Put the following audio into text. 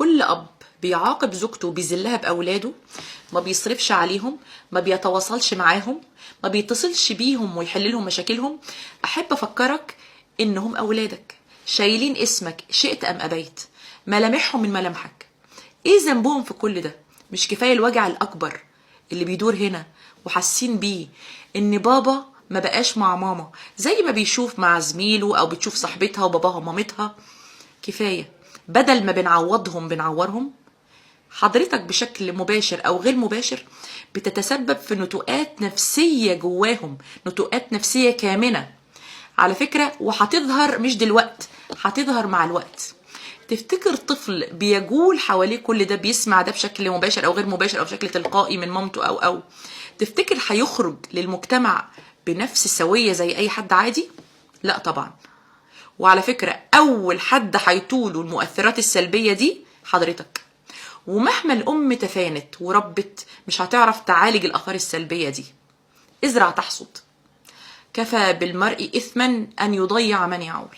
كل أب بيعاقب زوجته وبيذلها بأولاده، ما بيصرفش عليهم، ما بيتواصلش معاهم، ما بيتصلش بيهم ويحل لهم مشاكلهم، أحب أفكرك إنهم أولادك، شايلين اسمك شئت أم أبيت، ملامحهم من ملامحك. إيه ذنبهم في كل ده؟ مش كفاية الوجع الأكبر اللي بيدور هنا وحاسين بيه إن بابا ما بقاش مع ماما زي ما بيشوف مع زميله أو بتشوف صاحبتها وباباها ومامتها؟ كفاية، بدل ما بنعوضهم بنعورهم. حضرتك بشكل مباشر أو غير مباشر بتتسبب في نتوءات نفسية جواهم، نتوءات نفسية كامنة على فكرة، وهتظهر مش دلوقت، هتظهر مع الوقت. تفتكر طفل بيجول حواليه كل ده، بيسمع ده بشكل مباشر أو غير مباشر أو بشكل تلقائي من مامته أو تفتكر هيخرج للمجتمع بنفس السوية زي أي حد عادي؟ لا طبعا. وعلى فكرة أول حد هيطوله المؤثرات السلبية دي حضرتك، ومهما الأم تفانت وربت مش هتعرف تعالج الآثار السلبية دي. ازرع تحصد. كفى بالمرء إثما أن يضيع من يعول.